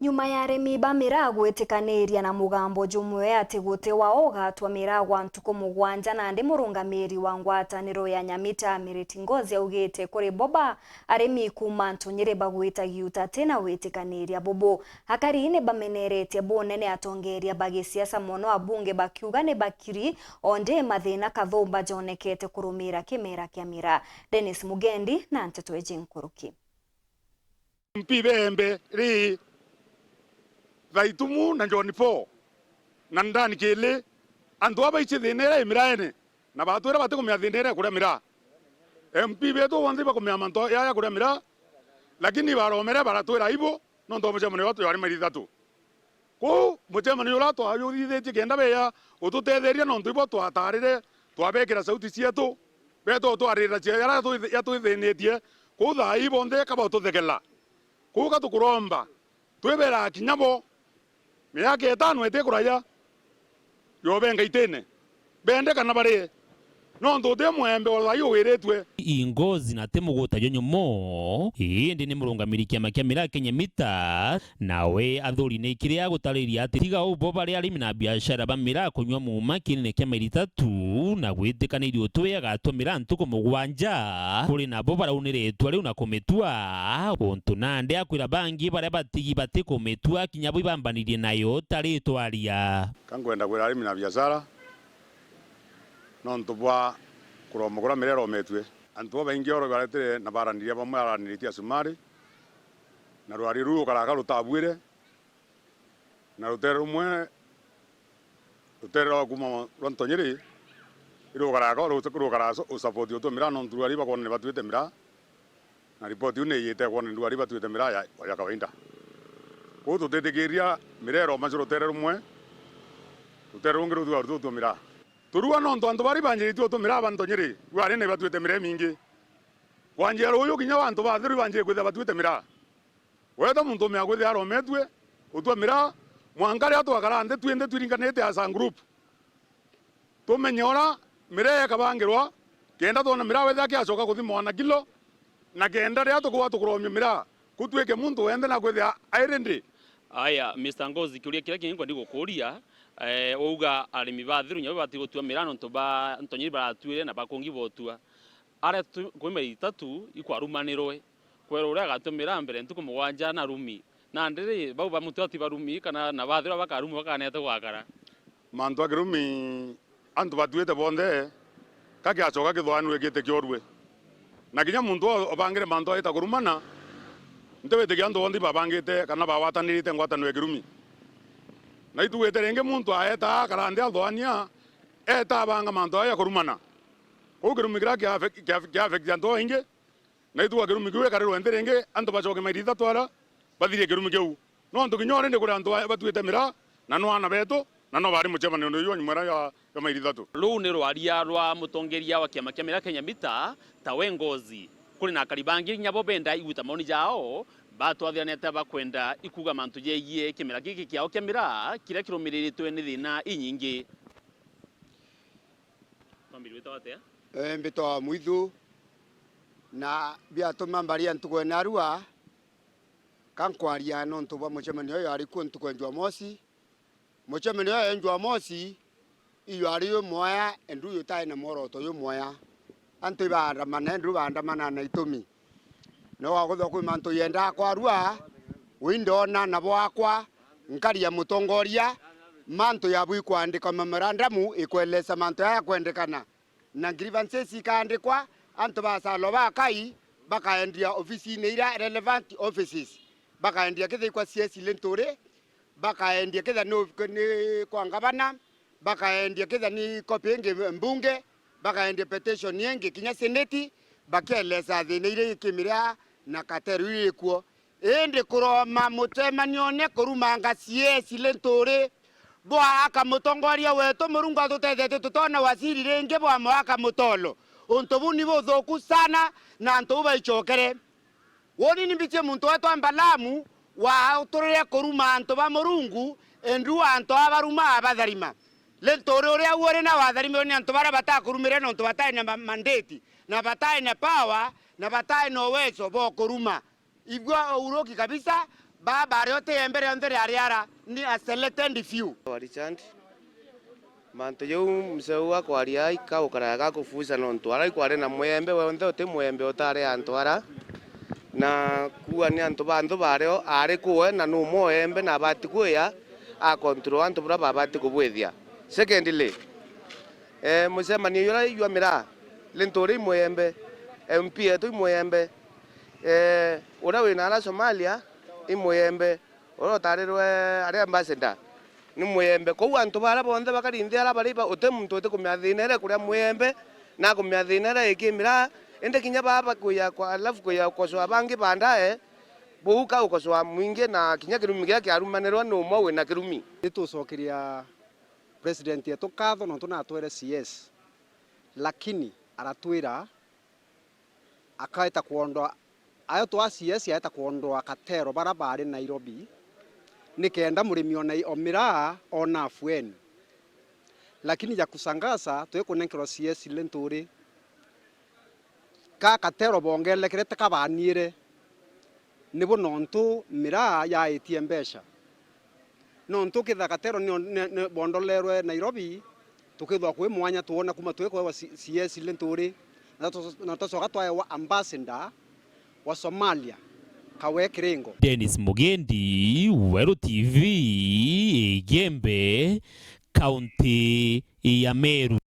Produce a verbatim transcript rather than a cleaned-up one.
Nyuma ya arimi ba miraa gwitikaniria na mugambo jumwe ati guti wao ugatua miraa gwa ntuku mugwanja, nandi murungamiri wa ngwataniro ya Nyamita, Miriti Ngozi, augite kuri bo ba arimi kuuma Ntunyiri bagwita Giuta tina witikaniria bubu. Akari ni bameneretie bunene atongeria ba gisiasa, mono abunge, bakiuga ni bakiri o ndi mathina kathumba jonekete kurumira kimera kia miraa. Dennis Mugendi na nteto iji nkuruki. M P bembe ri Thaitumu na John Paul na Ndani Kili, antu aba baici thina iria i miraene, na batwira batikumenya thina iria ikuria miraa. M P betu bonthe ibakumenya mantu ya, ya kuria miraa, lakini ibaromere baratwira aibu nontu bwa mucemanio jwa twari mairi ithatu. Kwou mucemanio uria twajuthithitie kenda beya ututetheria, nontu ibo twatarire, twabekira sauti cietu, betu utwarira cia yaria yatwi-, yatwithinitie. Kwou thaa ii bonthe kaba ututhekela. Kwou ka tukuromba, twibera kinya bo, miaka itano iti kuraya, yobenga itine. Bende kana barie, nontu uti mwembe o thaa ii uwiritue. I Ngozi na ti muguta jwa nyumo, indi ni murungamiri kiama kia miraa Kenya Mita, nawe athuri ni kiria agutariria ati tiga u bo bari arimi na biashara ba miraa kunyua muuma kinene kia mairi ithatu na gwitikaniria utwe agatua miraa ntuku mugwanja, kuri nabo baraunire itua riu na kumitua, untu nandi akwira bangi baria batigi batikumitua kinya bo ibambanirie nayo tari itwaria. Ka nkwenda kwira arimi na biashara, nontu bwa kuromba kuria miraa irometue. Antu babaingi oro baretire na baraniria, bamwe araniritie acumari, na rwari ruu rukaraka rutabuire, na rutere rumwe, rutere rwa kuuma rwa Ntonyiri, irukaraka, rukaraka usupport utua miraa, nontu rwari bakwona ni batuite miraa. Na ripoti iu ni iyite kwona ni rwari batuite miraa ya, ya kawaida. Kwou tutitikiria miraa iroma cia rutere rumwe, rutere rungi ruthua rututua miraa. Turua nontu antu bari banjiritie utua miraa ba Ntonyiri, rwari ni batuite miraa imingi. Kwanjia ruuju kinya wa antu batheru ibanjiri kwithia batuite miraa. Weta muntu umea kwithia arometue utua miraa, mwanka riria twakara nthi twinthe twiringanite as a group. Tumenye uria miraa ikabangirwa, kenda twona miraa wethira akiacoka kuthimwa na kilo, na kenda riria tukuwa tukuromia miraa, ku twike muntu wenthe na kwithia airi ndi. Aya, Mister Ngozi, kiuria kiria kingi nkwendi gukuria, eh, wauga arimi batheru nyabo bati gutua miraa nontu ba Ntonyiri baratuire na bakungi botua. Aria tu-, kwi mairi ithatu ikwarumanirwe. Kwerwa uria agatua miraa mbere ntuku mugwanja na rumi. Nandi ri, bau ba mutua ti barumi, kana na bathirwa bakarumwa bakanete gwakara? Mantu a kirumi, antu batuite bonthe, ka kiacoka kithwanirwe giti kiorue. Na kinya muntu o-, obangire mantu aita kurumana, ntiwitikia antu bonthe babangite kana bagwatanirite ngwataniro ya kirumi. Na itugwite ringi muntu aeta akara nthi athwania, eta abanga mantu aja kurumana. Kwou kirumi kiria kia affect-, kia, kia affect antu babaingi, na ituga kirumi kiu gikarirwe nthi ringi, antu bacoke mairi ithatu aria bathirie kirumi kiu. Nontu kinya already kuri antu ba-, batuite miraa, na no aana betu, na no bari mucemanio uyu jwa nyuma ya, ya mairi ithatu. Ruu ni rwaria rwa mutongeria wa kiama kia miraa Kenya Mita, tawe Ngozi. Kuri na akari bangi kinya bo benda iguta maoni jao, batwathiranite bakwenda ikuga mantu jegie kimera giki kiao kia miraa, kiria kirumiriritwe ni thina inyingi. Twambiririe witagwa atia? Eh, mbitagwa Mwithu, na biatuma mbaria ntuku ya narua, ka nkwaria nontu bwa mucemanio uyu ari kuo ntuku ya Jumamosi. Mucemanio uyu ya Jumamosi, iyo ari jumwaya, endu jutai na mworoto jumwaya. Antu ibaandamana, endu baandamana na itumi. No gwakuthwa kwi mantu yendaa kwarua, wi ndona nabo akwa, nkaria mutongoria, mantu yabu ikwandikwa memorandum ikwelesa mantu jaya yakwendekana. Na grievances ikaandikwa, antu ba Salo ba Kai bakaendia ofisine iria relevant offices. Bakaendia kethira ikwa C S Linturi, bakaendia kethira ni, ni kwa ngavana, bakaendia kethira ni copy ingi mbunge, bakaendia petition ingi kinya seneti, bakielesa thina iria ikimiria na katero iria ikuo. Indi kuroma mucemanione kurumanga C S Linturi, bwa aka mutongoria wetu, Murungu atutethetie tutona waziri ringi bwa mwaka mutolo. Untu buu ni buthuku sana, na antu buu baicokere. Woni ni mbitie muntu wetu Ambalamu waturire kuruma antu ba Murungu, endu antu abaruma abatharima. Linturi uria uuri na watharimiwe ni antu baria batakurumire nontu batai na ma-, mandate, na batai na power, na batai na uwezo bwa kuruma. Igua uruki kabisa, Baba aria uti embe rionthe riariara ni a selected few. Wa Richard, mantu jau mzee uu akwaria ika ukaraga gakufusa nontu ara ikwari na mwembe wonthe uti mwembe utari antu ara, na kuua ni antu ba nthu bario ari kuwe na numwe embe na abati kuya a control antu bura babati kubwithia. Secondly, eh, mucemanio jura jwa miraa, Linturi imwembe, M P yetu imwembe, eh, uria wina ara Somalia imwembe, uria utarirwe ari ambassador ni mwembe. Kou antu bara bonthe bakari nthi ara bari ba, uti muntu uti kumia thina iria kuria mwembe na kumia thina iria ikimira, indi kinya baba kuya kwa, alafu kuya ukosoa bangi baadaye, buu ka ukosoa mwingi na kinya kirumi kiria kiarumanirwa ni umwe wina kirumi. Nitucokeria President yetu nkatho nontu natwere C S, lakini aratwira akaeta kwondoa, ayo twa C S aeta kwondoa katero bara bari Nairobi, nikenda murimi o na o miraa ona afueni. Lakini ya kushangaza, twikunenkerwa C S Linturi, ka katero bongererekere ti kabaniire, nibo nontu miraa yaitie mbeca. Nontu kethira katero ni, ni, ni bondolerwe Nairobi, tukethirwa kwi mwanya twona kuma twikwewa C-, C S Linturi, na tu-, na tucoka twaewa ambassador wa Somalia, Kawe Kiringo. Dennis Mugendi, Weru T V, Igembe, kaunti ya Meru.